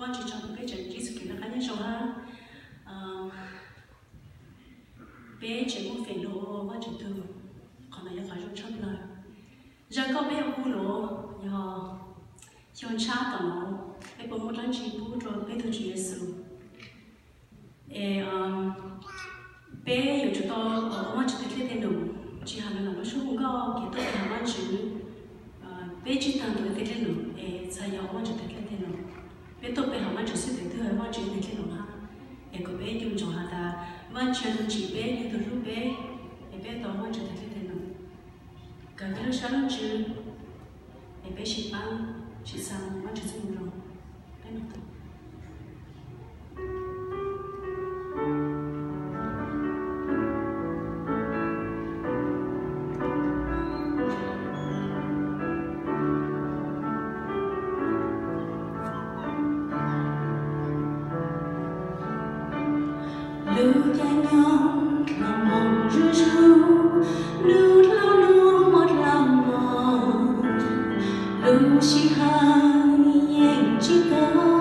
Vajtswv tsaug rau peb tseem ntsib txoj kev noj qab nyob zoo hab peb tseem muaj feem lug ua Vajtswv tug, qhov ntawd yog qhov zoo tshaj plaws. Zaj koj peb yuav hu los yog xyoo tshab tom no, peb puas muaj dlaab tsi pub rua peb tug Tswv Yexus? Es peb yuav tsum tau ua Vajtswv tug dlej dlej num, tsi has le lub suab hu nkauj kev tuaj pe hawm Vajtswv. Peb tsi taag ntawm tug dlej num es txhad yog ua Vajtswv tug dlej dlej num. Peb tuaj pe hawm Vajtswv xwb tes twb yog Vajtswv tug dlej num hab. Es kuas peb nco ntsoov has tas Vajtswv tug tsim peb, yog tug hlub peb, es peb tau Vajtswv tug dlej dlej num. Kawm peb lub sab lub ntsws, es peb sib paab sib xaa Vajtswv txuj moo zoo. Peb Lub caij nyoog dlhau moog zuj zug, lub hlauv lub muag dlhau moog, lub sij hawm yeej tsi tau.